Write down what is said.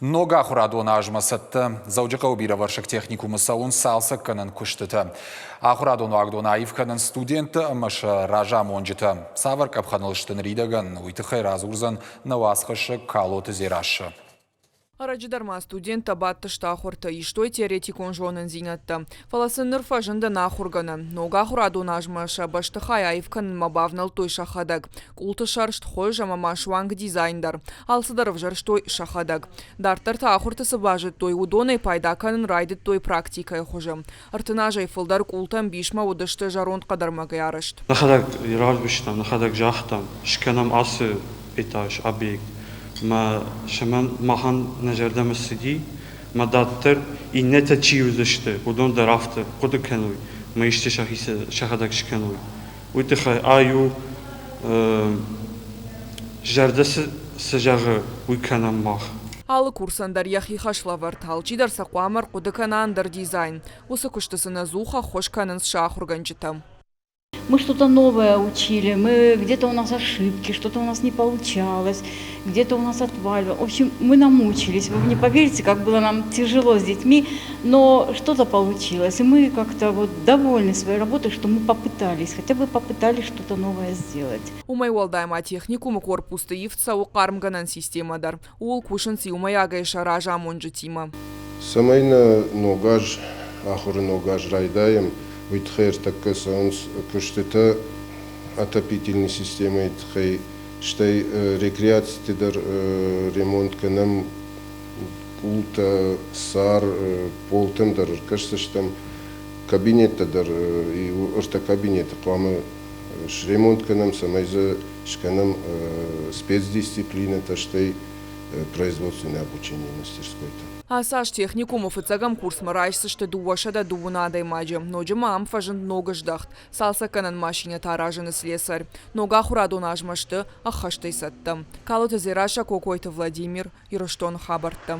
Ног ахуырадон азмӕ цӕттӕ Дзӕуджыхъӕуы бирӕвӕрсыг техникумы цӕуынц цалцӕггӕнӕн куыстытӕ. Ахуырадон уагдон аив кӕнынц студенттӕ ӕмӕ сӕ разамонджытӕ. Цавӕр къӕпхӕныл сты ныридӕгӕн, уый тыххӕй радзурдзӕн нӕ уацхӕссӕг Калоты Дзерассӕ. Ӕрӕджы дӕр ма студенттӕ бадтысты ахуырты, истой теоретикон зонындзинӕдтӕ. Фӕлӕ сын ныр фӕзынд ӕнахуыргӕнӕн. Ног ахуырадон азмӕ сӕ бӕстыхай аив кӕнынмӕ бавнӕлдтой сӕхӕдӕг. Къулты сӕрст хуыз ӕмӕ ма суанг дизайн дӕр. Алцыдӕр ӕвзӕрстой сӕхӕдӕг. Дарддӕр та ахуырты цы базыдтой, уыдонӕй пайда кӕнын райдыдтой практикӕйы хуызы. 30 азӕй фылдӕр къултӕ ӕмбисмӕ уыдысты зӕронд хъӕдӕрмӕгӕй арӕзт. Нӕхӕдӕг равдыстам, нӕхӕдӕг загътам, скӕнӕм ацы этаж, объект. Мӕ сӕмӕн махӕн нӕ зӕрдӕмӕ цыди, мӕ дарддӕр иннӕтӕ чи уыдысты, уыдон дӕр афтӕ хъуыды кӕной, мӕ исты сӕхи сӕхӕдӕг скӕной. Уый тыххӕй ай у, зӕрдӕ цы зӕгъы, уый кӕнӕм мах. Алы курсӕн дӕр йӕхи хӕслӕвӕрд, алчидӕр сӕ хъуамӕ ӕрхъуыды кӕна ӕндӕр дизайн. Уыцы куысты сын ӕдзух ӕххуыс кӕнынц сӕ ахуыргӕнджытӕ. Мы что-то новое учили, мы где-то у нас ошибки, что-то у нас не получалось, где-то у нас отваливалось. В общем, мы намучились. Вы не поверите, как было нам тяжело с детьми, но что-то получилось. И мы как-то вот довольны своей работой, что мы попытались, хотя бы попытались что-то новое сделать. Уымӕй уӕлдай ма техникумы корпусты ивд цӕуы хъармгӕнӕн системӕ дӕр. Ууыл кусынц иумӕйагӕй сӕ разамонджытимӕ. Цӕмӕй нӕ ног аз, ахуыры ног аз райдайӕм, уый тыххӕй ӕртӕккӕ цӕуынц куыстытӕ отопительный системӕйы тыххӕй, стӕй рекреациты дӕр ремонт кӕнӕм, къултӕ, цар, полтӕм дӕр ӕркӕсдзыстӕм, кабинеттӕ дӕр, ӕртӕ кабинеты хъуамӕ сремонт кӕнӕм, цӕмӕй дзы скӕнӕм спецдисциплинӕтӕ, стӕй производственное обучение мастерскойтӕ. Ацы аз техникумы фыццӕгӕм курсмӕ райсдзысты 230 адӕймаджы. Ноджы ма ам фӕзынд ног здӕхт – цалцӕггӕнӕн машинӕтӕ аразыны слесарь. Ног ахуырадон азмӕ сты ӕххӕстӕй цӕттӕ. Калоты Дзерассӕ, Кокойты Владимир, Ирыстоны хабӕрттӕ.